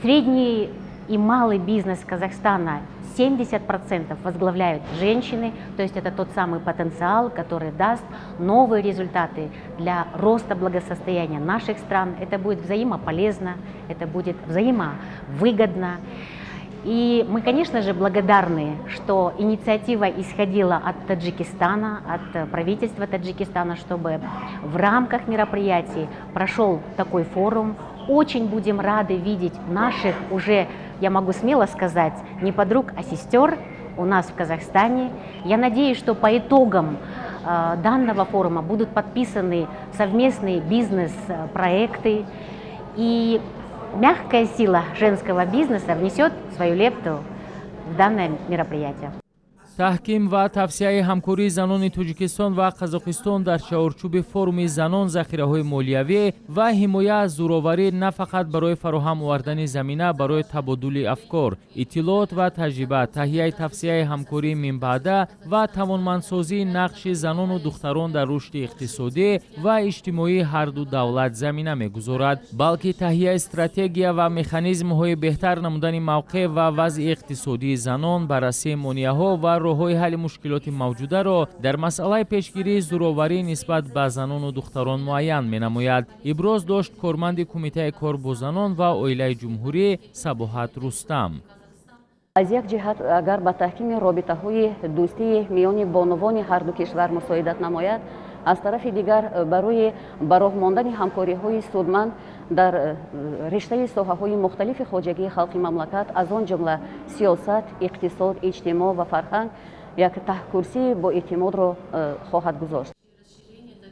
Средний и малый бизнес Казахстана 70% возглавляют женщины, то есть это тот самый потенциал, который даст новые результаты для роста благосостояния наших стран. Это будет взаимополезно, это будет взаимовыгодно. И мы, конечно же, благодарны, что инициатива исходила от Таджикистана, от правительства Таджикистана, чтобы в рамках мероприятий прошел такой форум. Очень будем рады видеть наших уже, я могу смело сказать, не подруг, а сестер у нас в Казахстане. Я надеюсь, что по итогам данного форума будут подписаны совместные бизнес-проекты, и мягкая сила женского бизнеса внесет свою лепту в данное мероприятие. Таҳким ва тавсияи ҳамкории занони Тоҷикистон ва Қазоқистон дар чаҳорчӯби форуми занон захираҳои молиявӣ ва ҳимоя аз зӯроварӣ на фақат барои фароҳам овардани замина барои табодули афкор, иттилоот ва таҷриба, таҳияи тавсияи ҳамкории минбаъда ва тавонмандсозии нақши занону духтарон дар рушди иқтисодӣ ва иҷтимоии ҳарду давлат замина мегузорад, балки таҳияи стратегия ва механизмҳои беҳтар намудани мавқеъ ва вазъи иқтисодии занон, баррасии монеаҳо ва роҳҳои ҳалли мушкилоти мавҷударо дар масъалаи пешгирии зӯроварӣ нисбат ба занону духтарон муайян менамояд. Иброз дошт корманди Кумитаи кор бо занон ва оилаи ҷумҳурӣ Сабоҳат Рустам. Аз як ҷиҳат, агар ба таҳкими робитаҳои дӯстии миёни бонувони ҳарду кишвар мусоидат намояд, аз тарафи дигар барои ба роҳ мондани ҳамкориҳои судманд дар риштаи соҳаҳои мухталифи хоҷагии халқи мамлакат, аз он ҷумла сиёсат, иқтисод, иҷтимоъ ва фарҳанг, як таҳкурсии боэътимодро хоҳад гузошт.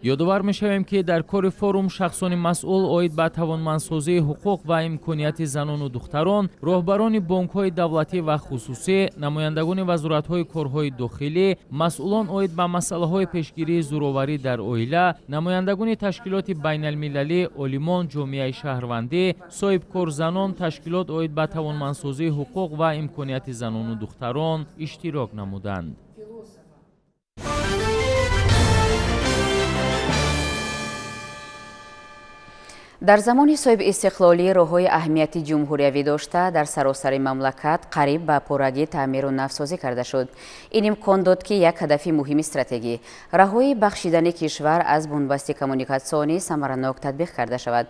Ёдовар мешавем, ки дар кори форум шахсони масъул оид ба тавонмандсозии ҳуқуқ ва имконияти занону духтарон, роҳбарони бонкҳои давлатӣ ва хусусӣ, намояндагони вазоратҳои корҳои дохилӣ, масъулон оид ба масъалаҳои пешгирии зӯроварӣ дар оила, намояндагони ташкилоти байналмилалӣ, олимон, ҷомеаи шаҳрвандӣ, соҳибкорзанон, ташкилот оид ба тавонмандсозии ҳуқуқ ва имконияти занону духтарон иштирок намуданд. Дар замони соҳибистиқлолӣ роҳҳои аҳамияти ҷумҳуриявӣ дошта дар саросари мамлакат қариб ба пуррагӣ таъмиру навсозӣ карда шуд. Ин имкон дод, ки як ҳадафи муҳими стратегӣ роҳҳои бахшидани кишвар аз бунбасти коммуникатсионӣ самаранок татбиқ карда шавад.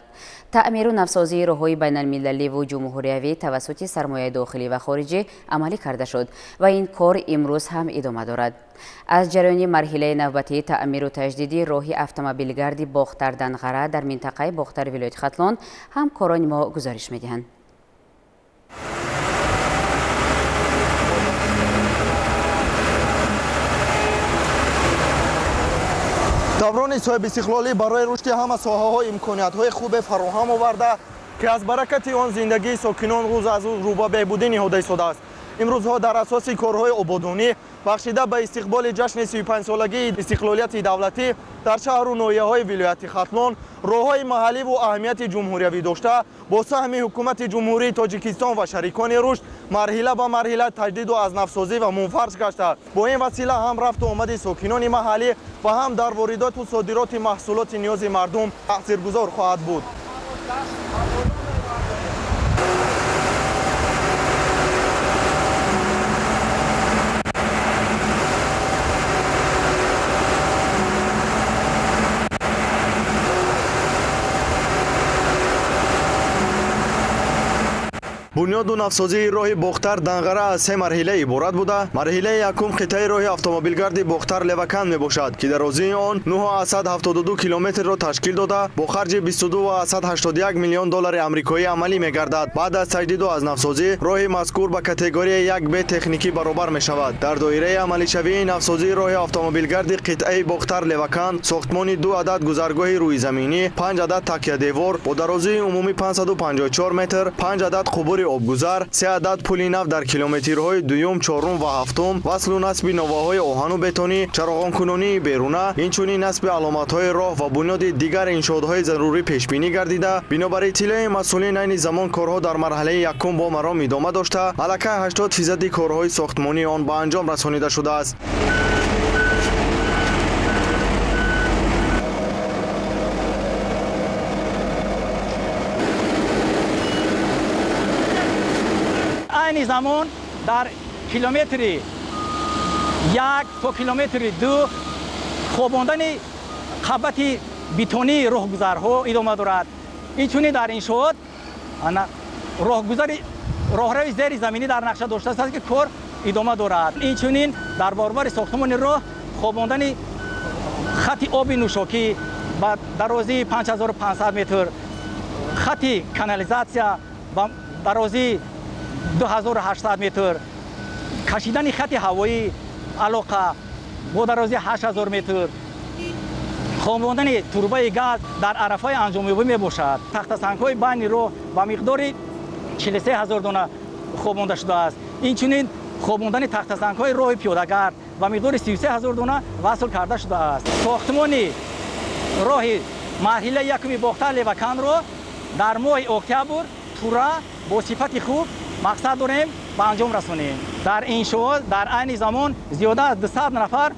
Таъмиру навсозии роҳҳои байналмилаливу ҷумҳуриявӣ тавассути сармояи дохилӣ ва хориҷӣ амалӣ карда шуд ва ин кор имрӯз ҳам идома дорад. Аз ҷараёни марҳилаи навбатии таъмиру таҷдиди роҳи автомобилгарди Бохтар-Данғара дар минтақаи Бохтар вилояти Хатлон ҳамкорони мо гузориш медиҳанд. Даврони соҳибистиқлолӣ барои рушди ҳама соҳаҳо имкониятҳои хубе фароҳам оварда, ки аз баракати он зиндагии сокинон рӯз аз рӯз рӯ ба беҳбудӣ ниҳода истодааст. Имрӯзҳо дар асоси корҳои ободонӣ бахшида ба истиқболи ҷашни 35-солагии истиқлолияти давлатӣ дар шаҳру ноҳияҳои вилояти Хатлон роҳҳои маҳалливу аҳамияти ҷумҳуриявӣ дошта бо саҳми ҳукумати Ҷумҳурии Тоҷикистон ва шарикони рушд марҳила ба марҳила таҷдиду аз навсозӣ ва мунфарш гашта. Бо ин васила ҳам рафту омади сокинони маҳаллӣ ва ҳам дар воридоту содироти маҳсулоти ниёзи мардум таъсиргузор хоҳад буд. Бунёду навсозии роҳи Бохтар-Данғара аз се марҳила иборат буда, марҳилаи якум қитъаи роҳи автомобилгарди Бохтар-Левакан мебошад, ки дарозии он 9,72 километрро ташкил дода, бо харҷи 22,81 миллион доллари амрикоӣ амалӣ мегардад. Баъд аз таҷдиду аз навсозӣ роҳи мазкур ба категорияи 1Б техникӣ баробар мешавад. Дар доираи амалишавии навсозии роҳи автомобилгарди қитъаи Бохтар-Левакан сохтмони 2 адад гузаргоҳи рӯизаминӣ, 5 адад такядевор бо дарозии умумӣ 554 метр, 5 адад қубури обгузар, 3 адад пули нав дар километрҳои дуюм, чорум ва ҳафтум, васлу насби новаҳои оҳану бетонӣ, чароғонкунонии беруна, инчунин насби аломатҳои роҳ ва бунёди дигар иншоотҳои зарурӣ пешбинӣ гардида, бинобар иттилои масъулин айни замон корҳо дар марҳилаи якум бо маром идома дошта, аллакай 80% корҳои сохтмонии он ба анҷом расонида шудааст. Айни замон дар километри 1 то километри 2 хобондани қабати бетонии роҳгузарҳо идома дорад. Инчунин дар иншоот роҳгузари роҳрави зери заминӣ дар нақша доштааст, ки кор идома дорад. Инчунин дар баробари сохтмони роҳ хобондани хати оби нӯшокӣ ба дарозии 5500 метр, хати канализатсия ба дарозии 2800 метр, кашидани хати ҳавоӣ алоқа бо дарозии 8000 метр, хобондани турбаи газ дар арафаи анҷомёбӣ мебошад. Тахтасангҳои байни роҳ ба миқдори 43000 дона хобонда шудааст. Инчунин хобондани тахтасангҳои роҳи пиёдагард ба миқдори 33000 дона васл карда шудааст. Сохтмони роҳи марҳилаи якуми Бохтар Леваканро дар моҳи октябр пурра бо сифати хуб мақсад дорем ба анҷом расонем. Дар иншоот дар айни замон зиёда аз 200 нафар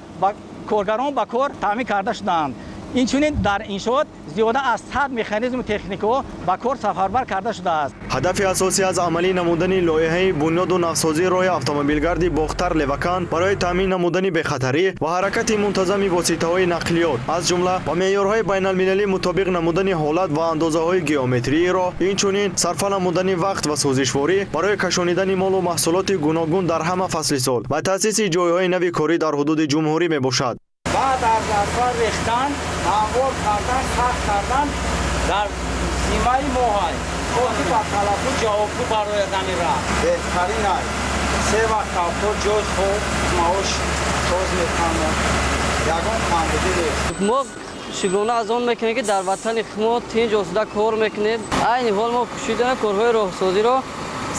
коргарон ба кор таъмин карда шуданд. Инчунин дар иншоот зиёда аз 100 механизму техникаҳо ба кор сафарбар карда шудааст. Ҳадафи асосӣ аз амалӣ намудани лоиҳаи бунёду навсозии роҳи автомобилгарди Бохтар Левакан барои таъмин намудани бехатарӣ ва ҳаракати мунтазами воситаҳои нақлиёт, аз ҷумла ба меъёрҳои байналмилалӣ мутобиқ намудани ҳолат ва андозаҳои геометрии роҳ, инчунин сарфа намудани вақт ва сӯзишворӣ барои кашонидани молу маҳсулоти гуногун дар ҳама фасли сол ва таъсиси ҷойҳои нави корӣ дар ҳудуди ҷумҳурӣ мебошад. Баъд аз асфалт рехтан, ҳамвор кардан, сахт кардан дар зимаи моҳай кофи ба талабу ҷавобгӯ барои замира. Беҳтарин ай. Се вақт авто ҷоз хоб, маош соз метавонад. Ягон камбудӣ нест. Мо шукрона аз он мекунем, ки дар ватани мо тинҷ осуда кор мекунем. Айни ҳол мо кӯшидаем корҳои роҳсозиро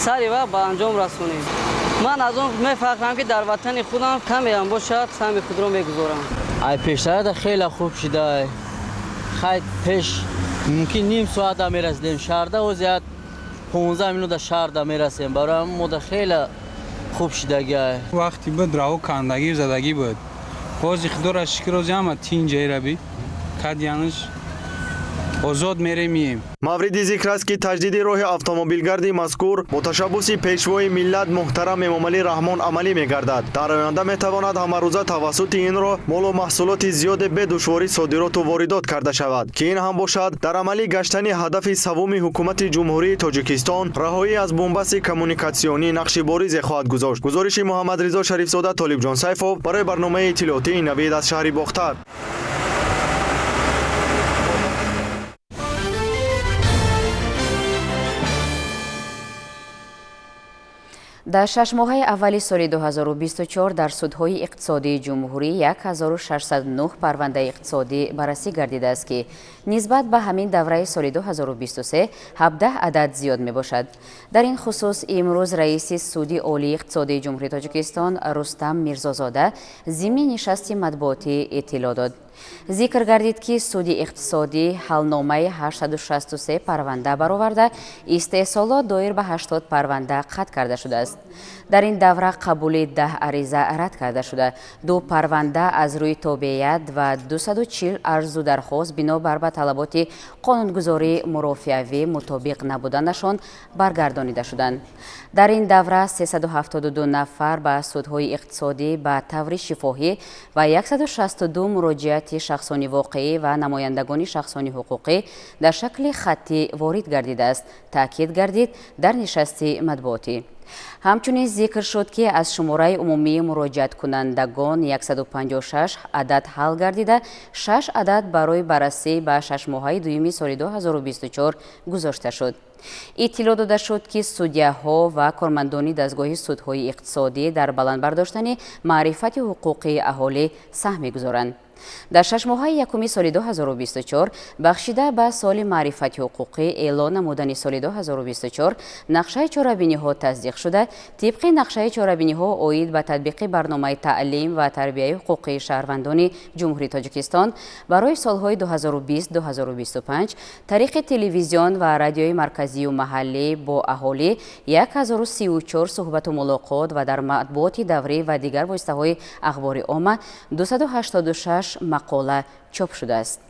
сари вақт ба анҷом расонем. Ман аз он мефахрам, ки дар ватани худам камеам бошад, саҳми худро мегузорам. Ай пештарада хеле хуб шуда. Хай пеш мумкин ним соата мерасидем шаҳрда, ҳозир 15 минута шаҳрда мерасем. Барои мода хеле хуб шудагиай. Вақти буд раҳо кандагӣ задагӣ буд. Ҳозир худоро шукр, ҳозир ҳама тинҷ айраби. Кадянаш озод меремием. Мавриди зикр аст, ки таҷдиди роҳи автомобилгарди мазкур бо ташаббуси пешвои миллат муҳтарам Эмомалӣ Раҳмон амалӣ мегардад. Дар оянда метавонад ҳамарӯза тавассути ин роҳ молу маҳсулоти зиёде бедушворӣ содироту воридот карда шавад, ки ин ҳам бошад дар амалӣ гаштани ҳадафи саввуми ҳукумати Ҷумҳурии Тоҷикистон раҳоӣ аз бунбасти коммуникатсионӣ нақши боризе хоҳад гузошт. Гузориши Муҳаммадризо Шарифзода, Толибҷон Сайфов барои барномаи иттилоотии Навид аз шаҳри Бохтар. Дар шашмоҳаи аввали соли 2024 дар судҳои иқтисодии ҷумҳурӣ 1609 парвандаи иқтисодӣ баррасӣ гардидааст, ки нисбат ба ҳамин давраи соли 2023 17 адад зиёд мебошад. Дар ин хусус имрӯз раиси суди олии иқтисодии Ҷумҳурии Тоҷикистон Рустам Мирзозода зимни нишасти матбуотӣ иттилоъ дод. Зикр гардид, ки суди иқтисодӣ ҳалномаи 863 парванда бароварда, истеҳсолот доир ба 80 парванда қатъ карда шудааст. Дар ин давра қабули 10 ариза рад карда шуда, ду парванда аз рӯи тобеият ва 240 арзу дархост бинобар ба талаботи қонунгузории мурофиавӣ мутобиқ набуданашон баргардонида шуданд. Дар ин давра 372 нафар ба судҳои иқтисодӣ ба таври шифоҳӣ ва 162 муроҷиати шахсони воқеӣ ва намояндагони шахсони ҳуқуқӣ дар шакли хаттӣ ворид гардидааст, таъкид гардид дар нишасти матбуотӣ. Ҳамчунин зикр шуд, ки аз шумораи умумии муроҷиаткунандагон 156 адад ҳал гардида, 6 адад барои баррасӣ ба шашмоҳаи дуюми соли 2024 гузошта шуд. Иттилоъ дода шуд, ки судяҳо ва кормандони дастгоҳи судҳои иқтисодӣ дар баланд бардоштани маърифати ҳуқуқии аҳолӣ саҳм мегузоранд. Дар шашмоҳаи якуми соли 2024 бахшида ба соли маърифати ҳуқуқӣ эълон намудани соли 2024 нақшаи чорабиниҳо тасдиқ шуда, тибқи нақшаи чорабиниҳо оид ба татбиқи барномаи таълим ва тарбияи ҳуқуқии шаҳрвандони Ҷумҳурии Тоҷикистон барои солҳои 2020-2025 тариқи телевизион ва радиои марказию маҳаллӣ бо аҳолӣ 1034 суҳбату мулоқот ва дар матбуоти даврӣ ва дигар воситаҳои ахбори омма 286 мақола чоп шудааст.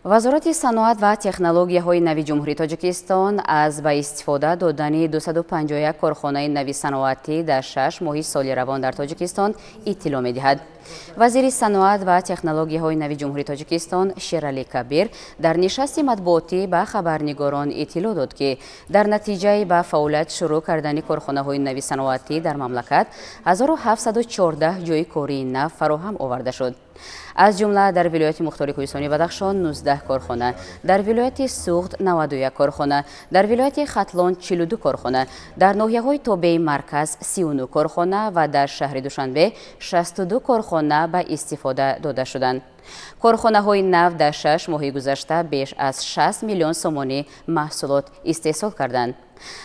Вазорати саноат ва технологияҳои нави Ҷумҳурии Тоҷикистон аз ба истифода додани 251 корхонаи нави саноатӣ дар 6 моҳи соли равон дар Тоҷикистон иттилоъ медиҳад. Вазири саноат ва технологияҳои нави Ҷумҳурии Тоҷикистон Шералӣ Кабир дар нишасти матбуотӣ ба хабарнигорон иттилоъ дод, ки дар натиҷаи ба фаъолият шурӯъ кардани корхонаҳои нави саноатӣ дар мамлакат 1714 ҷойи кории нав фароҳам оварда шуд. Аз ҷумла дар вилояти Мухтори Кӯҳистони Бадахшон 19 корхона, дар вилояти Суғд 91 корхона, дар вилояти Хатлон 42 корхона, дар ноҳияҳои тобеи марказ 39 корхона ва дар шаҳри Душанбе 62 корхона ба истифода дода шуданд. Корхонаҳои нав дар 6 моҳи гузашта беш аз 60 миллион сомонӣ маҳсулот истеҳсол карданд.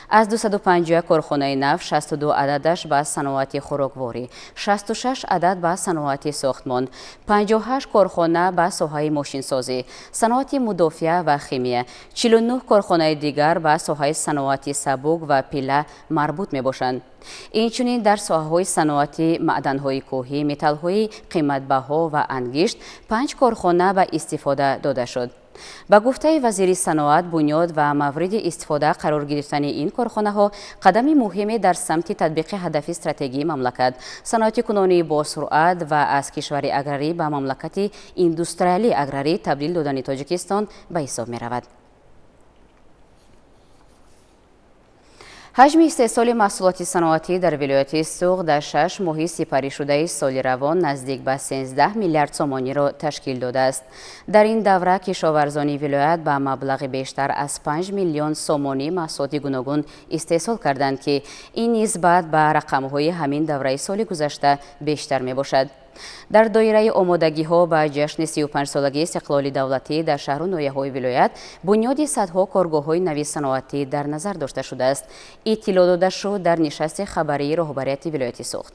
Аз 251 корхонаи нав 62 ададаш ба саноати хӯрокворӣ, 66 адад ба саноати сохтмон, 58 корхона ба соҳаи мошинсозӣ, саноати мудофиа ва химия, 49 корхонаи дигар ба соҳаи саноати сабук ва пила марбут мебошанд. Инчунин дар соҳаҳои саноати маъданҳои кӯҳӣ, металлҳои қиматбаҳо ва ангишт 5 корхона ба истифода дода шуд. Ба гуфтаи вазири саноат, бунёд ва мавриди истифода қарор гирифтани ин корхонаҳо қадами муҳиме дар самти татбиқи ҳадафи стратегии мамлакат, саноатикунонии босуръат ва аз кишвари аграрӣ ба мамлакати индустриалӣ аграрӣ табдил додани Тоҷикистон ба ҳисоб меравад. Ҳаҷми истеҳсоли маҳсулоти саноатӣ дар вилояти Суғд дар 6 моҳи сипаришудаи соли равон наздик ба 13 миллиард сомониро ташкил додааст. Дар ин давра кишоварзони вилоят ба маблағи бештар аз 5 миллион сомонӣ маҳсулоти гуногун истеҳсол карданд, ки ин нисбат ба рақамҳои ҳамин давраи соли гузашта бештар мебошад. Дар доираи омодагиҳо ба ҷашни 35-солагии истиқлоли давлатӣ дар шаҳру ноҳияҳои вилоят бунёди садҳо коргоҳҳои нави саноатӣ дар назар дошта шудааст. Иттилоъ дода шуд дар нишасти хабарии роҳбарияти вилояти Суғд.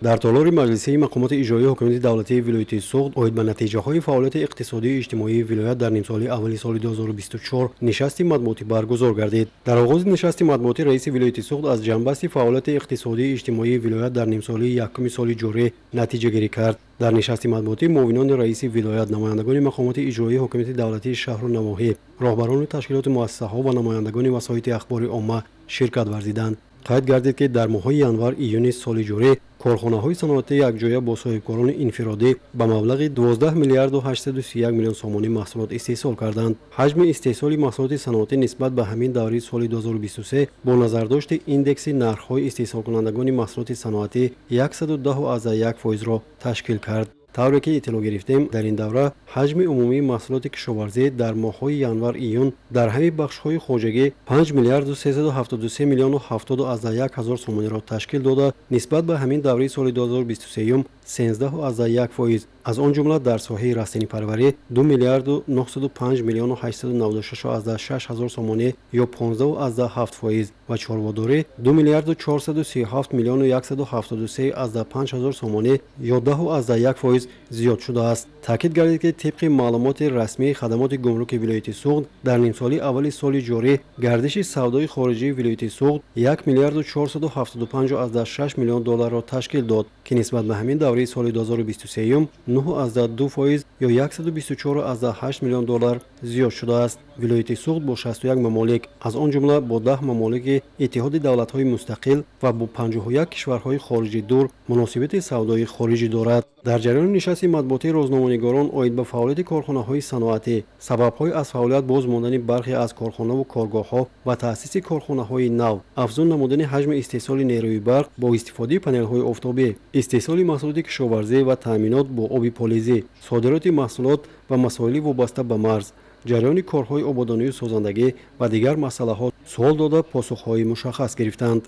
Дар толори маҷлисии мақомоти иҷроии ҳукумати давлатии вилояти Суғд оид ба натиҷаҳои фаъолияти иқтисодию иҷтимоии вилоят дар нимсоли аввали соли 2024 нишасти матбуотӣ баргузор гардид. Дар оғози нишасти матбуотӣ раиси вилояти Суғд аз ҷанбасти фаъолияти иқтисодию иҷтимоии вилоят дар нимсоли якуми соли ҷорӣ натиҷагирӣ кард. Дар нишасти матбуотӣ муовинони раиси вилоят, намояндагони мақомоти иҷроии ҳукумати давлатии шаҳру навоҳӣ, роҳбарони ташкилоту муассисаҳо ва намояндагони васоити ахбори омма ширкат варзиданд. Қайд гардид, ки дар моҳҳои январ-июни соли ҷорӣ корхонаҳои саноатӣ якҷоя бо соҳибкорони инфиродӣ ба маблағи 12 миллиарду 831 миллион сомонӣ маҳсулот истеҳсол карданд. Ҳаҷми истеҳсоли маҳсулоти саноатӣ нисбат ба ҳамин даври соли 2023 бо назардошти индекси нархҳои истеҳсолкунандагони маҳсулоти саноатӣ 110,1%-ро ташкил кард. Тавре ки иттилоъ гирифтем, дар ин давра ҳаҷми умумии маҳсулоти кишоварзӣ дар моҳҳои январ-июн дар ҳамин бахшҳои хоҷагӣ 5 миллиарду 373 миллиону 71 ҳазор сомониро ташкил дода, нисбат ба ҳамин давраи соли 2023 13,1%, аз он ҷумла дар соҳаи растанипарварӣ 2 миллиарду 905 миллиону 896,6 ҳазор сомонӣ ё 15,7% ва чорводорӣ 2 миллиарду 437 миллиону 173,5 ҳазор сомонӣ ё 10,1% зиёд шудааст. Таъкид гардид, ки тибқи маълумоти расмии хадамоти гумруки вилояти Суғд дар нимсоли аввали соли ҷорӣ гардиши савдои хориҷии вилояти Суғд 1 миллиарду 475,6 миллион долларро ташкил дод, ки нисбат ба ҳамин давраи соли 2023 9,2% ё 124,8 миллион доллар зиёд шудааст. Вилояти Суғд бо 61 мамолик, аз он ҷумла бо 10 мамолики Иттиҳоди давлатҳои мустақил ва бо 51 кишварҳои хориҷи дур муносибати савдои хориҷӣ дорад. Дар ҷараёни нишасти матбуотии рӯзноманигорон оид ба фаъолияти корхонаҳои саноатӣ, сабабҳои аз фаъолият боз мондани бархе аз корхонаву коргоҳҳо ва таъсиси корхонаҳои нав, афзун намудани ҳаҷми истеҳсоли нерӯи барқ бо истифодаи панелҳои офтобӣ, истеҳсоли маҳсулоти кишоварзӣ ва таъминот бо оби полизӣ, содироти маҳсулот ва масоили вобаста ба марз, ҷараёни корҳои ободонию созандагӣ ва дигар масъалаҳо суол дода посухҳои мушаххас гирифтанд.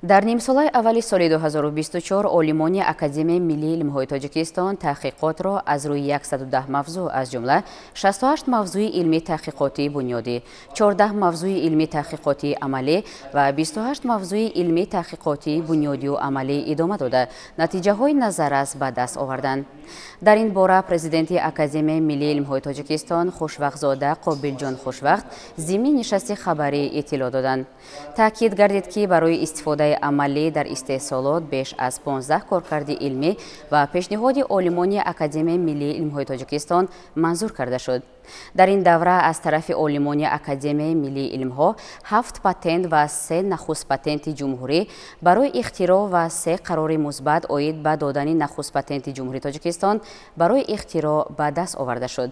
Дар нимсолаи аввали соли 2024 олимони Академияи миллии илмҳои Тоҷикистон таҳқиқотро аз рӯи 110 мавзӯъ, аз ҷумла 68 мавзӯи илмии таҳқиқотии бунёдӣ, 14 мавзӯи илмии таҳқиқотии амалӣ ва 28 мавзӯи илмии таҳқиқотии бунёдию амалӣ идома дода, натиҷаҳои назаррас ба даст оварданд. Дар ин бора президенти Академияи миллии илмҳои Тоҷикистон Хушвақтзода Қобилҷон Хушвақт зимни нишасти хабарӣ иттилоъ доданд. Таъкид гардид, ки барои истифодаи Истифодаи амалӣ дар истеҳсолот беш аз 15 коркарди илмӣ ва пешниҳоди олимони Академияи миллии илмҳои Тоҷикистон манзур карда шуд. Дар ин давра аз тарафи олимони Академияи миллии илмҳо 7 патент ва 3 нахуст патенти ҷумҳурӣ барои ихтироъ ва 3 қарори мусбат оид ба додани нахуст патенти Ҷумҳурии Тоҷикистон барои ихтироъ ба даст оварда шуд.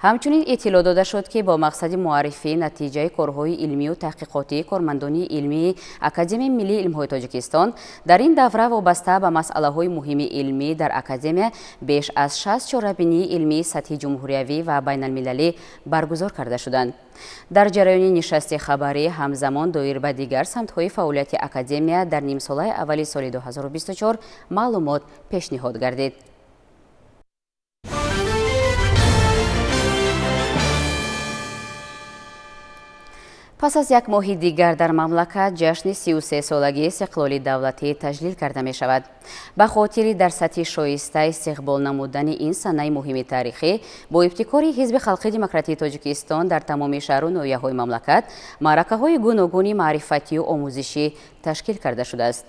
Ҳамчунин иттилоъ дода шуд, ки бо мақсади муаррифии натиҷаи корҳои илмию таҳқиқотии кормандони илмии Академияи миллии илмҳои Тоҷикистон дар ин давра вобаста ба масъалаҳои муҳими илмӣ дар академия беш аз 60 чорабинии илмии сатҳи ҷумҳуриявӣ ва байналмилалӣ баргузор карда шуданд. Дар ҷараёни нишасти хабарӣ ҳамзамон доир ба дигар самтҳои фаъолияти академия дар нимсолаи аввали соли 2024 маълумот пешниҳод гардид. Пас аз як моҳи дигар дар мамлакат ҷашни 33-солагии истиқлоли давлатӣ таҷлил карда мешавад. Ба хотири дар сатҳи шоиста истиқбол намудани ин санаи муҳими таърихӣ бо ибтикори Ҳизби халқи демократии Тоҷикистон дар тамоми шаҳру ноҳияҳои мамлакат маъракаҳои гуногуни маърифатию омӯзишӣ ташкил карда шудааст.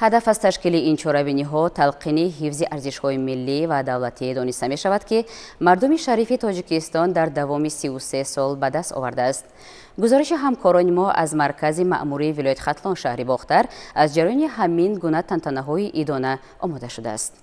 Ҳадаф аз ташкили ин чорабиниҳо талқини ҳифзи арзишҳои миллӣ ва давлатӣ дониста мешавад, ки мардуми шарифи Тоҷикистон дар давоми 33 сол ба даст овардааст. Гузориши ҳамкорони мо аз маркази маъмурии вилояти Хатлон шаҳри Бохтар аз ҷараёни ҳамин гуна тантанаҳои идона омода шудааст.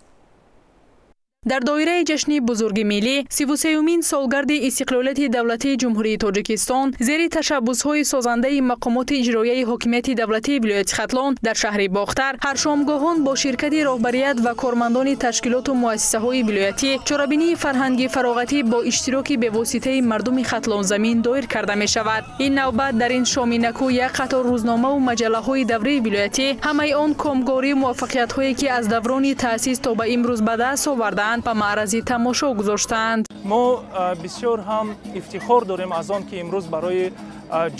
Дар доираи ҷашни бузурги миллӣ 33-юмин солгарди истиқлолияти давлатии Ҷумҳурии Тоҷикистон зери ташаббусҳои созандаи мақомоти иҷроияи ҳокимияти давлатии вилояти Хатлон дар шаҳри Бохтар ҳар шомгоҳон бо ширкати роҳбарият ва кормандони ташкилоту муассисаҳои вилоятӣ чорабинии фарҳанги фароғатӣ бо иштироки бевоситаи мардуми Хатлонзамин доир карда мешавад. Ин навбат дар ин шоми наку як қатор рӯзномаву маҷаллаҳои даврии вилоятӣ ҳамаи он комгорию муваффақиятҳое ки аз даврони таъсис то ба имрӯз ба даст овардаанд ба маърази тамошо гузоштаанд. Мо бисёр ҳам ифтихор дорем аз он ки имрӯз барои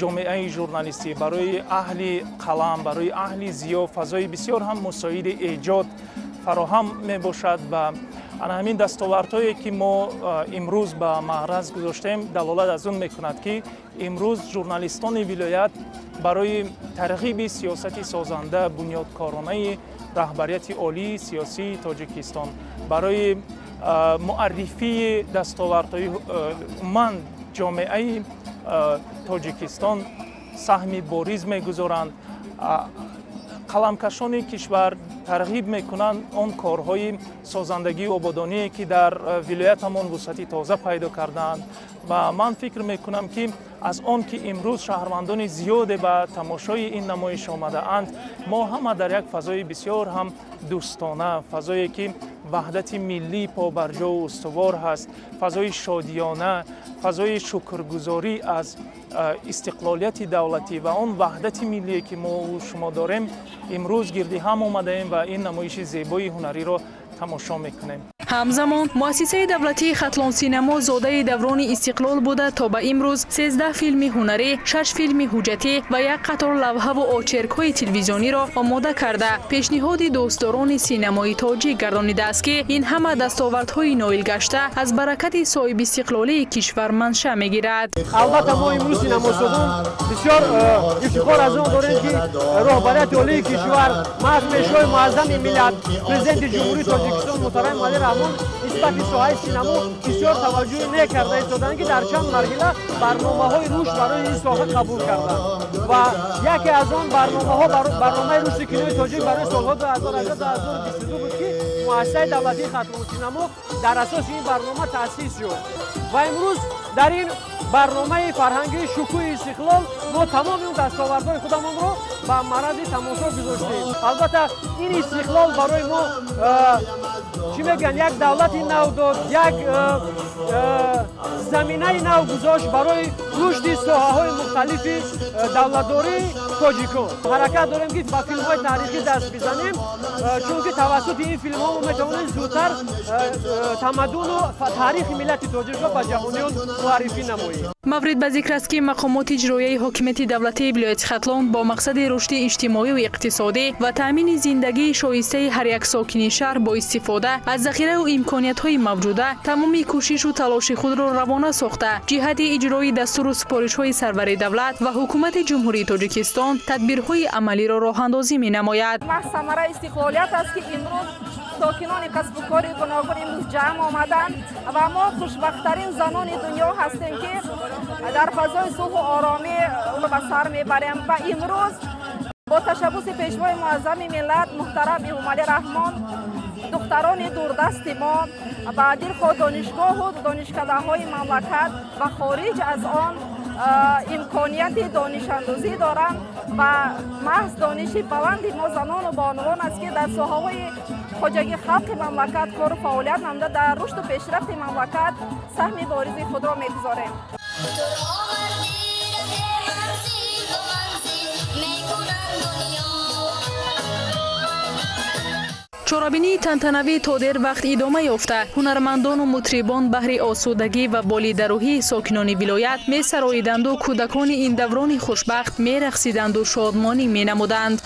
ҷомеаи журналистӣ, барои аҳли қалам, барои аҳли зиё фазои бисёр ҳам мусоиди эҷод фароҳам мебошад ва ана ҳамин дастовардҳое ки мо имрӯз ба маъраз гузоштем далолат аз он мекунад, ки имрӯз журналистони вилоят барои тарғиби сиёсати созанда бунёдкоронаи раҳбарияти олии сиёсии Тоҷикистон, барои муаррифии дастовардҳои умуман ҷомеаи Тоҷикистон саҳми бориз мегузоранд. Қаламкашони кишвар тарғиб мекунанд он корҳои созандагию ободоние ки дар вилоятамон вусъати тоза пайдо кардаанд ва ман фикр мекунам, ки аз он ки имрӯз шаҳрвандони зиёде ба тамошои ин намоиш омадаанд, мо ҳама дар як фазои бисёр ҳам дӯстона, фазое ки ваҳдати миллӣ побарҷову устувор ҳаст, фазои шодиёна, фазои шукргузорӣ аз истиқлолияти давлатӣ ва он ваҳдати миллие ки мо шумо дорем, имрӯз гирди ҳам омадаем ва ин намоиши зебои ҳунариро тамошо мекунем. Ҳамзамон муассисаи давлатии Хатлон синемо зодаи даврони истиқлол буда то ба имрӯз 13 филми ҳунарӣ, 6 филми ҳуҷҷатӣ ва як қатор лавҳаву очеркҳои телевизиониро омода карда пешниҳоди дӯстдорони синемои тоҷик гардонидааст, ки ин ҳама дастовардҳои ноил гашта аз баракати соҳибистиқлолии кишвар манша мегирад. Албатта мо имрӯз синемосозон бисёр ифтихор аз он дорем, ки роҳбарияти олии кишвар, маҳз пешвои муаззами миллат, президенти Ҷумҳурии Тоҷикистон муҳтарам Эмомалӣ Раҳмон нисбати соҳаи синамо бисёр таваҷҷӯҳи некарда истоданд, ки дар чанд марҳила барномаҳои рушд барои ин соҳа қабул карданд ва яке аз он барномаҳо барномаи рушди кинои тоҷик барои солҳои 2018-2022 буд, ки муассисаи давлатии Хатлон синамо дар асоси ин барнома таъсис ёфт ва имрӯз дар ин барномаи фарҳангии шукӯҳи истиқлол мо тамоми он дастовардҳои худамонро ба маърази тамошо гузоштем. Албатта ин истиқлол барои мо чӣ мегӯянд, як давлати нав дод, як заминаи нав гузошт барои рушди соҳаҳои мухталифи давлатдории тоҷикон. Ҳаракат дорем, ки ба филмҳои таърихӣ даст бизанем, чунки тавассути ин филмҳо мо метавонем зудтар тамаддуну таърихи миллати тоҷикро ба ҷаҳониён муаррифӣ намоем. Маврид ба зикр аст, ки мақомоти иҷроияи ҳокимияти давлатии вилояти Хатлон бо мақсади рушди иҷтимоию иқтисодӣ ва таъмини зиндагии шоистаи ҳар як сокини шаҳр бо истифода аз захираву имкониятҳои мавҷуда тамоми кӯшишу талоши худро равона сохта, ҷиҳати иҷрои дастуру супоришҳои сарвари давлат ва ҳукумати Ҷумҳурии Тоҷикистон тадбирҳои амалиро роҳандозӣ менамояд. Маҳз самараи истиқлолият аст, ки имрӯз сокинони касбу кори гуногун имрӯз ҷамъ омаданд ва мо хушбахттарин занони дунё ҳастем, ки дар фазои сулҳу оромӣ ба сар мебарем ва имрӯз бо ташаббуси Пешвои муаззами миллат муҳтарам Эмомалӣ Раҳмон духтарони дурдасти мо ба дилхоҳ донишгоҳу донишкадаҳои мамлакат ва хориҷ аз он имконияти донишандӯзӣ доранд ва маҳз дониши баланди мо занону бонувон аст, ки дар соҳаҳои хоҷагии халқи мамлакат кору фаъолият намуда, дар рушду пешрафти мамлакат саҳми боризи худро мегузорем. Чорабинии тантанавӣ то дер вақт идома ёфта, ҳунармандону мутрибон баҳри осудагӣ ва болидарӯҳии сокинони вилоят месароиданду кӯдакони ин даврони хушбахт мерақсиданду шодмонӣ менамуданд.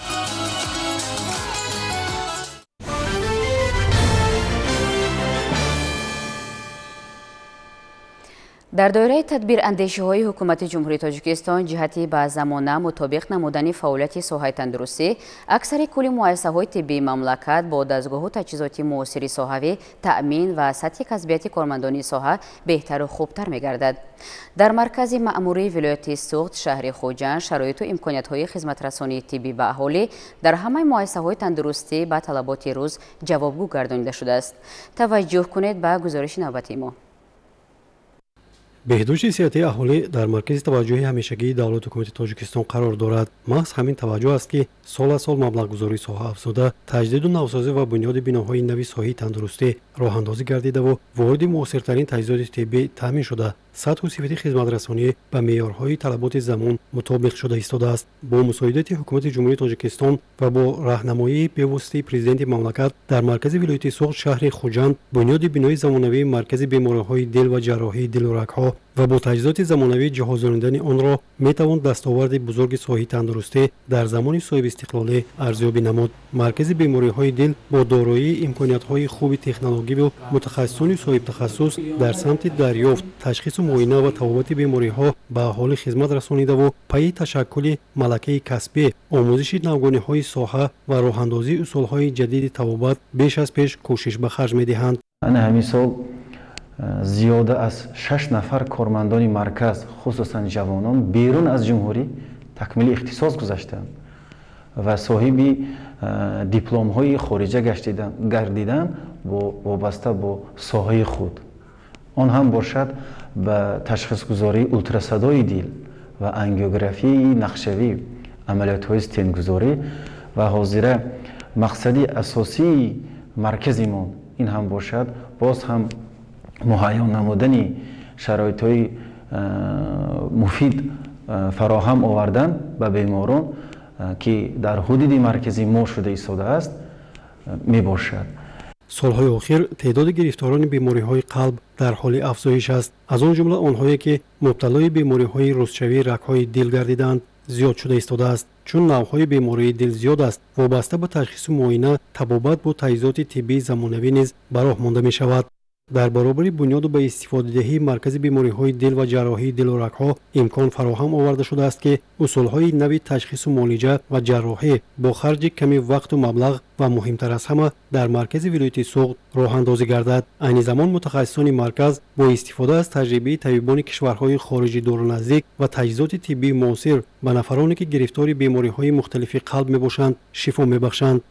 Дар доираи тадбирандешиҳои ҳукумати Ҷумҳурии Тоҷикистон ҷиҳати ба замона мутобиқ намудани фаъолияти соҳаи тандурустӣ, аксари кулли муассисаҳои тиббии мамлакат бо дастгоҳу таҷҳизоти муосири соҳавӣ таъмин ва сатҳи касбияти кормандони соҳа беҳтару хубтар мегардад. Дар маркази маъмурии вилояти Суғд, шаҳри Хуҷанд, шароиту имкониятҳои хизматрасонии тиббӣ ба аҳолӣ дар ҳамаи муассисаҳои тандурустӣ ба талаботи рӯз ҷавобгӯ гардонида шудааст. Таваҷҷӯҳ кунед ба гузориши навбатии мо. Беҳдошти сиҳатии аҳолӣ дар маркази таваҷҷӯҳи ҳамешагии давлату ҳукумати Тоҷикистон қарор дорад. Маҳз ҳамин таваҷҷӯҳ аст, ки сол аз сол маблағгузории соҳа афзуда, таҷдиду навсозӣ ва бунёди биноҳои нави соҳаи тандурустӣ роҳандозӣ гардидаву вориди муосиртарин таҷҳизоти тиббӣ таъмин шуда, сатҳу сифати хизматрасонӣ ба меъёрҳои талаботи замон мутобиқ шуда истодааст. Бо мусоидати ҳукумати Ҷумҳурии Тоҷикистон ва бо раҳнамоии бевоситаи президенти мамлакат дар маркази вилояти Суғд, шаҳри Хуҷанд, бунёди бинои замонавии маркази бемориҳои дил ва ҷарроҳии дилу рагҳо ва бо таҷҳизоти замонавӣ ҷиҳозонидани онро метавон дастоварди бузурги соҳаи тандурустӣ дар замони соҳибистиқлолӣ арзёбӣ намуд. Маркази бемориҳои дил бо дороии имкониятҳои хуби технологиву мутахассисони соҳибтахассус дар самти дарёфт, ташхису муоина ва табобати бемориҳо ба аҳолӣ хизмат расонидаву пайи ташаккули малакаи касбӣ, омӯзиши навгониҳои соҳа ва роҳандозии усулҳои ҷадиди табобат беш аз пеш кӯшиш ба харҷ медиҳанд. Ана ҳамин сол зиёда аз 6 нафар кормандони марказ, хусусан ҷавонон, берун аз ҷумҳурӣ такмили ихтисос гузаштанд ва соҳиби дипломҳои хориҷа гардиданд вобаста бо соҳаи худ. Он ҳам бошад ба ташхисгузории ултрасадои дил ва ангиографияи нақшавӣ, амалиётҳои стентгузорӣ ва ҳозира мақсади асосии маркази мо ин ҳам бошад боз ҳам муҳайё намудани шароитҳои муфид фароҳам овардан ба беморон, ки дар ҳудуди маркази мо шуда истодааст, мебошад. Солҳои охир теъдоди гирифторони бемориҳои қалб дар ҳоли афзоиш аст. Аз он ҷумла онҳое, ки мубталои бемориҳои рустшавии рагҳои дил гардидаанд, зиёд шуда истодааст. Чун навъҳои бемории дил зиёд аст, вобаста ба ташхису муоина, табобат бо таҷҳизоти тиббии замонавӣ низ ба роҳ монда мешавад. Дар баробари бунёду ба истифодадиҳии маркази бемориҳои дил ва ҷарроҳии дилу рагҳо имкон фароҳам оварда шудааст, ки усулҳои нави ташхису муолиҷа ва ҷарроҳӣ бо харҷи ками вақту маблағ ва муҳимтар аз ҳама дар маркази вилояти Суғд роҳандозӣ гардад. Айни замон мутахассисони марказ бо истифода аз таҷрибаи табибони кишварҳои хориҷи дуру наздик ва таҷҳизоти тиббии муосир ба нафароне, ки гирифтори бемориҳои мухталифи қалб мебошанд, шифо мебахшанд.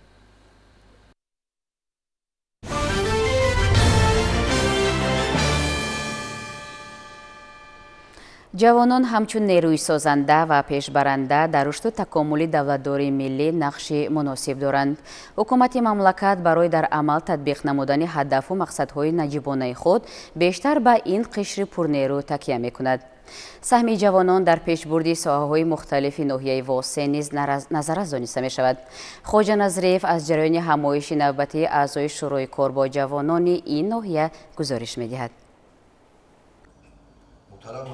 Ҷавонон ҳамчун нерӯи созанда ва пешбаранда дар рушду такомули давлатдории миллӣ нақши муносиб доранд. Ҳукумати мамлакат барои дар амал татбиқ намудани ҳадафу мақсадҳои наҷибонаи худ бештар ба ин қишри пурнерӯ такя мекунад. Саҳми ҷавонон дар пешбурди соҳаҳои мухталифи ноҳияи Восе низ назаррас дониста мешавад. Хоҷа Назриев аз ҷараёни ҳамоиши навбатии аъзои Шӯрои кор бо ҷавонони ин ноҳия гузориш медиҳад.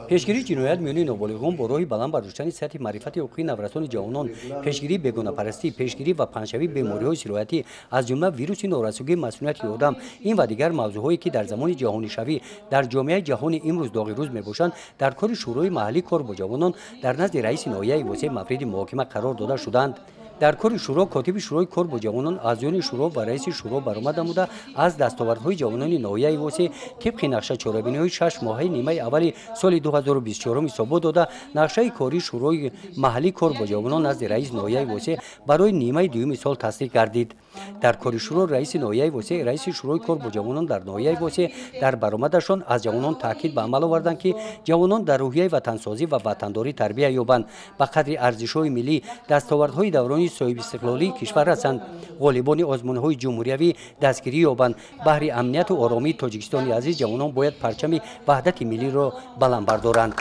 Пешгирии ҷиноят миёни ноболиғон бо роҳи баланд бардоштани сатҳи маърифати ҳуқуқии наврасони ҷавонон, пешгирии бегонапарастӣ, пешгирӣ ва паҳншавии бемориҳои сироятӣ, аз ҷумла вируси норасогии масунияти одам, ин ва дигар мавзӯъҳое ки дар замони ҷаҳонишавӣ дар ҷомеаи ҷаҳони имрӯз доғи рӯз мебошанд, дар кори Шӯрои маҳаллии кор бо ҷавонон дар назди раиси ноҳияи Восеъ мавриди муҳокима қарор дода шуданд. Дар кори шӯро котиби шӯрои кор бо ҷавонон, аъзоёни шӯро ва раиси шӯро баромад намуда аз дастовардҳои ҷавонони ноҳияи Восеъ тибқи нақша чорабиниҳои 6 моҳаи нимаи аввали соли 2024 ҳисобот дода, нақшаи кории шӯрои маҳаллии кор бо ҷавонон назди раиси ноҳияи Восеъ барои нимаи дуюми сол тасдиқ гардид. Дар кори шӯро раиси ноҳияи Восеъ, раиси шӯрои кор бо ҷавонон дар ноҳияи Восеъ дар баромадашон аз ҷавонон таъкид ба амал оварданд, ки ҷавонон дар рӯҳияи ватансозӣ ва ватандорӣ тарбия ёбанд, ба қадри арзишҳои миллӣ, дастовардҳои даврони соҳибистиқлолии кишвар расанд, ғолибони озмунҳои ҷумҳуриявӣ дастгирӣ ёбанд. Баҳри амнияту оромии Тоҷикистони азиз ҷавонон бояд парчами ваҳдати миллиро баланд бардоранд.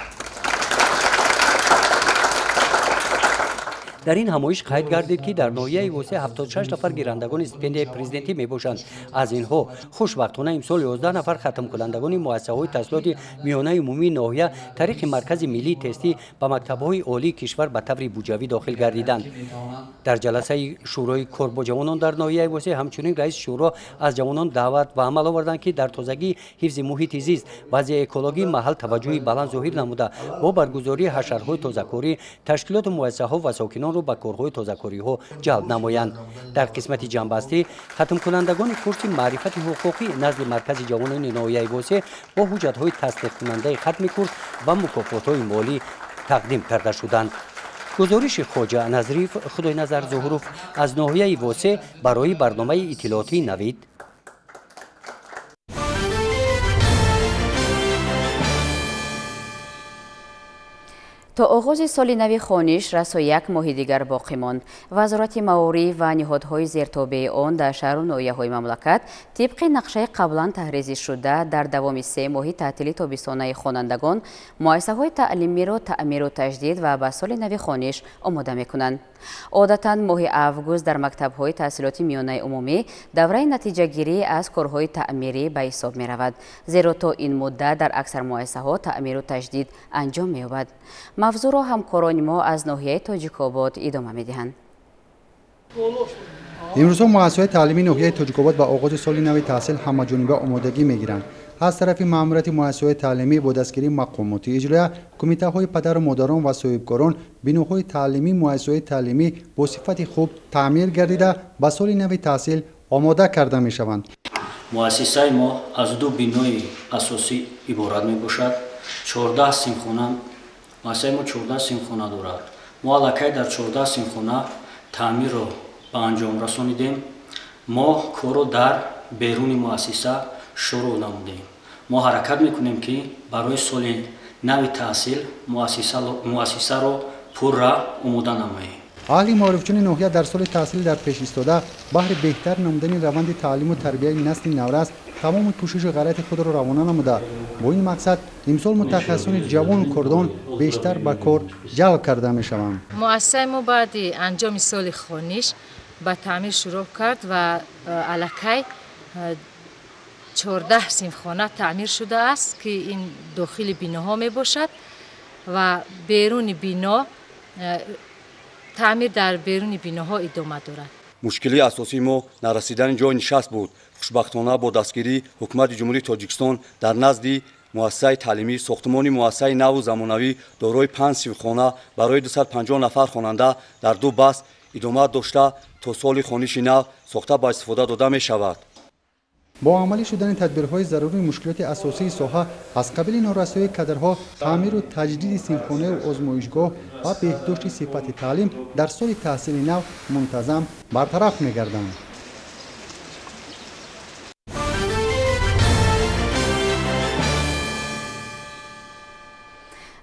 Дар ин ҳамоиш қайд гардид, ки дар ноҳияи Восеъ 76 нафар гирандагони стипендияи президентӣ мебошанд. Аз инҳо хушбахтона имсол 11 нафар хатмкунандагони муассисаҳои таҳсилоти миёнаи умумии ноҳия тариқи Маркази миллии тестӣ ба мактабҳои олии кишвар ба таври буҷавӣ дохил гардиданд. Дар ҷаласаи Шӯрои кор бо ҷавонон дар ноҳияи Восеъ ҳамчунин раиси шӯро аз ҷавонон даъват ба амал оварданд, ки дар тозагии ҳифзи муҳити зист, вазъи экологии маҳал таваҷҷӯҳи баланд зоҳир намуда, бо баргузории ҳашарҳои тозакорӣ ташкилоту муассисаҳо ва сокинон ба корҳои тозакориҳо ҷалб намоянд. Дар қисмати ҷамъбастӣ хатмкунандагони курси маърифати ҳуқуқӣ назди Маркази ҷавонони ноҳияи Восеъ бо ҳуҷҷатҳои тасдиқкунандаи хатми курс ва мукофотҳои молӣ тақдим карда шуданд. Гузориши Хоҷа Назриев, Худойназар Зуҳуров аз ноҳияи Восеъ барои барномаи иттилоотии Навид. То оғози соли нави хониш расо як моҳи дигар боқӣ монд. Вазорати маориф ва ниҳодҳои зертобеи он дар шаҳру ноҳияҳои мамлакат тибқи нақшаи қаблан таҳризӣ шуда дар давоми 3 моҳи таътили тобистонаи хонандагон муассисаҳои таълимиро таъмиру таҷдид ва ба соли нави хониш омода мекунанд. Одатан моҳи август дар мактабҳои таҳсилоти миёнаи умумӣ давраи натиҷагирӣ аз корҳои таъмирӣ ба ҳисоб меравад, зеро то ин муддат дар аксар муассисаҳо таъмиру таҷдид анҷом меёбад. Мавзӯъро ҳамкорони мо аз ноҳияи Тоҷикобод идома медиҳанд. Имрӯзҳо муассисаҳои таълимии ноҳияи Тоҷикобод ба оғози соли нави таҳсил ҳамаҷониба омодагӣ мегиранд. Аз тарафи маъмурияти муассисаҳои таълимӣ бо дастгирии мақомоти иҷроия, кумитаҳои падару модарон ва соҳибкорон биноҳои таълимӣ муассисаҳои таълимӣ бо сифати хуб таъмир гардида ба соли нави таҳсил омода карда мешаванд. Муассисаи мо аз 2 бинои асосӣ иборат мебошад. 14 синфхона. Муассисаи мо 14 синфхона дорад. Мо аллакай дар 14 синфхона таъмирро ба анҷом расонидем. Мо корро дар беруни муассиса шурӯъ намудем. Мо ҳаракат мекунем, ки барои соли нави таҳсил муассисаро пурра омода намоем. Аҳли маорифчуни ноҳия дар соли таҳсили дар пеш истода баҳри беҳтар намудани раванди таълиму тарбияи насли наврас тамоми кӯшишу ғайрати худро равона намуда, бо ин мақсад имсол мутахассисони ҷавону кордон бештар ба кор ҷалб карда мешаванд. Муассисаи мо баъди анҷоми соли хониш ба таъмир шурӯъ кард ва аллакай 14 синфхона таъмир шудааст, ки ин дохили биноҳо мебошад ва беруни бино таъмир дар беруни биноҳо идома дорад. Мушкилии асосии мо нарасидани ҷои нишаст буд. Хушбахтона бо дастгирии Ҳукумати Ҷумҳурии Тоҷикистон дар назди муассисаи таълимӣ сохтмони муассисаи наву замонавӣ дорои 5 синфхона барои 250 нафар хонанда дар 2 баст идома дошта то соли хониши нав сохта ба истифода дода мешавад. Бо амалӣ шудани тадбирҳои зарурии мушкилоти асосии соҳа аз қабили норасоии кадрҳо, таъмиру таҷдиди синфхонаю озмоишгоҳ ва беҳдошти сифати таълим дар соли таҳсили нав мунтазам бартараф мегарданд.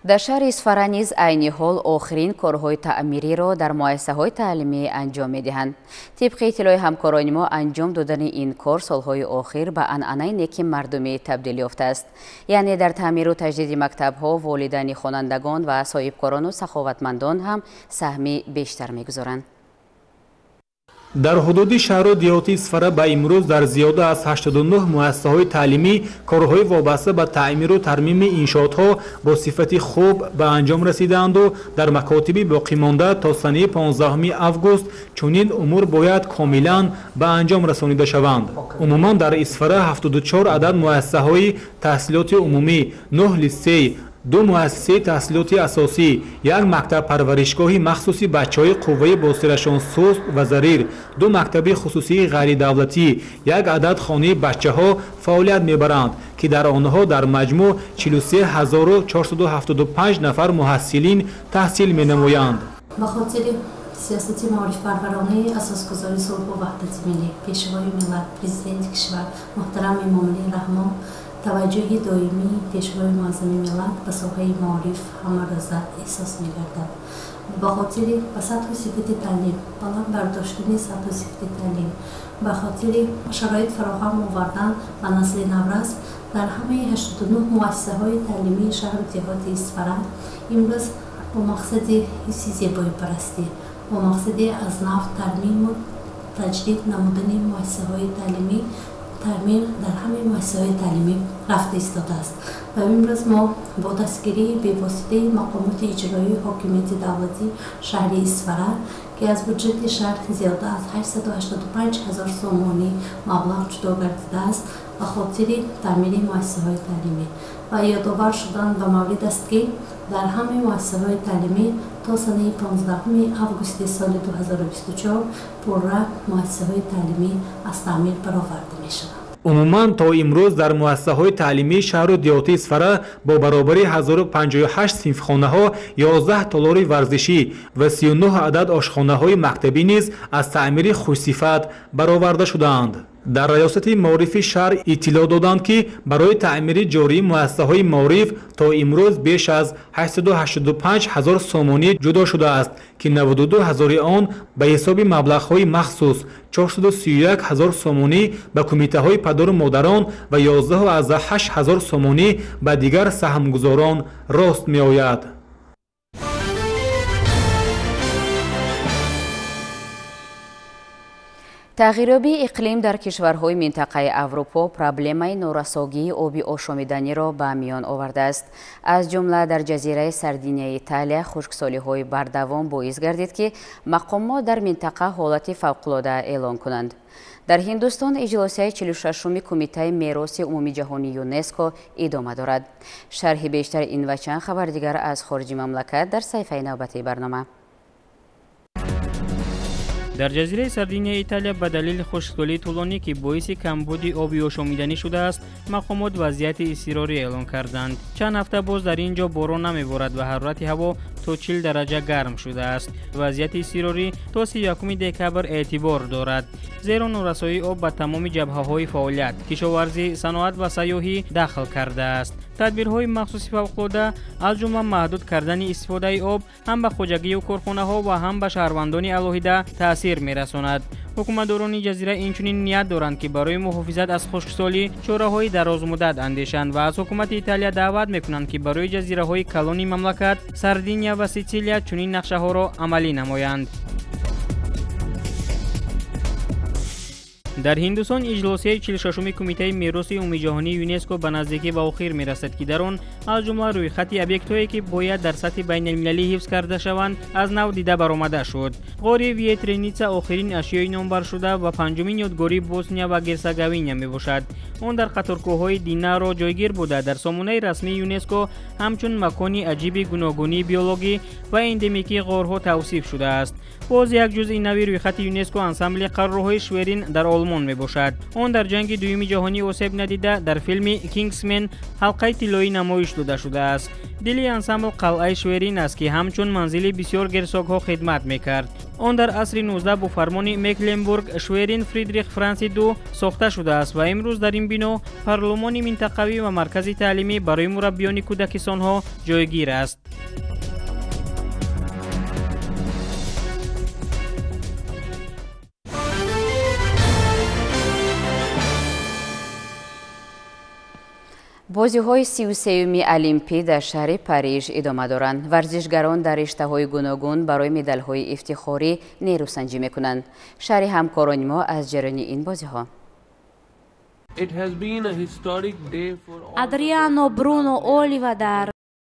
Дар шаҳри Исфара низ айни ҳол охирин корҳои таъмириро дар муассисаҳои таълимӣ анҷом медиҳанд. Тибқи иттилои ҳамкорони мо, анҷом додани ин кор солҳои охир ба анъанаи неки мардумӣ табдил ёфтааст. Яъне дар таъмиру таҷдиди мактабҳо волидайни хонандагон ва соҳибкорону саховатмандон ҳам саҳми бештар мегузоранд. Дар ҳудуди шаҳру деҳоти Исфара ба имрӯз дар зиёда аз 89 муассисаҳои таълимӣ корҳои вобаста ба таъмиру тармими иншоотҳо бо сифати хуб ба анҷом расидаанду дар макотиби боқимонда то санаи 15 август чунин умур бояд комилан ба анҷом расонида шаванд. Умуман дар Исфара 74 адад муассисаҳои таҳсилоти умумӣ, 9 литсей, 2 муассисаи таҳсилоти асосӣ, 1 мактаб-парваришгоҳи махсуси бачаҳои қувваи босирашон суст ва зарир, 2 мактаби хусусии ғайридавлатӣ, 1 адад хонаи бачаҳо фаъолият мебаранд, ки дар онҳо дар маҷмӯъ 43475 нафар муҳассилин таҳсил менамоянд. Ба хотири сиёсати маорифпарваронаи асосгузори сулҳу ваҳдати миллӣ, Пешвои миллат, Президенти кишвар муҳтарам Эмомалӣ Раҳмон, таваҷҷӯҳи доимии Пешвои муаззами миллат ба соҳаи маориф ҳамарӯза эҳсос мегардад. Ба хотири ба сатҳу сифати таълим, баланд бардоштани сатҳу сифати таълим, ба хотири шароит фароҳам овардан ба насли наврас дар ҳамаи 89 муассисаҳои таълимии шаҳру деҳоти Исфара имрӯз бо мақсади ҳифзи зебоипарастӣ, бо мақсади аз нав тармиму таҷдид намудани муассисаҳои таълимӣ таъмир дар ҳамаи муассисаҳои таълимӣ рафта истодааст. Ва имрӯз мо бо дастгирии бевоситаи мақомоти иҷроии ҳокимияти давлатӣ шаҳри Исфара, ки аз буҷети шаҳр зиёда аз 885 ҳазор сомонӣ маблағ ҷудо гардидааст ба хотири таъмири муассисаҳои таълимӣ. Ва ёдовар шудан ба маврид аст, ки дар ҳамаи муассисаҳои таълимӣ то санаи 15 августи соли 2024 пурра муассисаҳои таълимӣ аз таъмир бароварда мешаванд. Умуман то имрӯз дар муассисаҳои таълимии шаҳру деҳоти Исфара бо баробари 1058 синфхонаҳо, 11 толори варзишӣ ва 39 адад ошхонаҳои мактабӣ низ аз таъмири хушсифат бароварда шудаанд. Дар раёсати маорифи шаҳр иттилоъ доданд, ки барои таъмири ҷории муассисаҳои маориф то имрӯз беш аз 885 ҳазор сомонӣ ҷудо шудааст, ки 92 ҳазори он ба ҳисоби маблағҳои махсус, 431 ҳазор сомонӣ ба кумитаҳои падару модарон ва 11,8 ҳазор сомонӣ ба дигар саҳмгузорон рост меояд. Тағйирёбии иқлим дар кишварҳои минтақаи Аврупо проблемаи норасогии оби ошомиданиро ба миён овардааст. Аз ҷумла дар ҷазираи Сардинияи Италия хушксолиҳои бардавом боис гардид, ки мақомот дар минтақа ҳолати фавқулода эълон кунанд. Дар Ҳиндустон иҷлосияи 46-уми Кумитаи мероси умумиҷаҳонии ЮНЕСКО идома дорад. Шарҳи бештари ин ва чанд хабари дигар аз хориҷи мамлакат дар саҳифаи навбатии барнома. Дар ҷазираи Сардинияи Италия ба далели хушксолии тӯлонӣ, ки боиси камбуди оби ошомиданӣ шудааст, мақомот вазъияти изтирорӣ эълон карданд. Чанд ҳафта боз дар ин ҷо борон намеборад ва ҳарорати ҳаво то 40 дараҷа гарм шудааст. Вазъияти изтирорӣ то 31 декабр эътибор дорад, зеро норасоии об ба тамоми ҷабҳаҳои фаъолият, кишоварзӣ, саноат ва сайёҳӣ дахл кардааст. Тадбирҳои махсуси фавқулода аз ҷумла маҳдуд кардани истифодаи об ҳам ба хоҷагию корхонаҳо ва ҳам ба шаҳрвандони алоҳида таъсир мерасонад. Ҳукуматдорони ҷазира инчунин ният доранд, ки барои муҳофизат аз хушксолӣ чораҳои дарозмуддат андешанд ва аз ҳукумати Италия даъват мекунанд, ки барои ҷазираҳои калони мамлакат Сардиния ва Ситсилия чунин нақшаҳоро амалӣ намоянд. Дар Ҳиндустон иҷлосияи 46-уми Кумитаи мероси умумиҷаҳонии ЮНЕСКО ба наздикӣ ба охир мерасад, ки дар он аз ҷумла рӯйхати объектҳое, ки бояд дар сатҳи байналмилалӣ ҳифз карда шаванд, аз нав дида баромада шуд. Ғори Виетреница охирин ашёи номбаршуда ва панҷумин ёдгории Босния ва Герсеговина мебошад. Он дар қаторкӯҳҳои Динаро ҷойгир буда, дар сомонаи расмии ЮНЕСКО ҳамчун макони аҷиби гуногунии биологӣ ва эндемикии ғорҳо тавсиф шудааст. Боз як ҷузъи нави рӯйхати ЮНЕСКО ансамбли қарорҳои Шверин дар Олмон мебошад. Он дар ҷанги дуюми ҷаҳонӣ осеб надида, дар филми Кингсмен ҳалқаи тиллоӣ намоиш дода шудааст. Дили ансамбл қалъаи Шверин аст, ки ҳамчун манзили бисёр герцогҳо хидмат мекард. Он дар асри 19 бо фармони Мекленбург Шверин Фридрих Франси II сохта шудааст ва имрӯз дар ин бино парлумони минтақавӣ ва маркази таълимӣ барои мураббиёни кӯдакистонҳо ҷойгир аст. Бозиҳои 33-юми Олимпӣ дар шаҳри Париж идома доранд. Варзишгарон дар риштаҳои гуногун барои медалҳои ифтихорӣ нерӯсанҷӣ мекунанд. Шарҳи ҳамкорони мо аз ҷараёни ин бозиҳо. Адриано Бруно Олива дар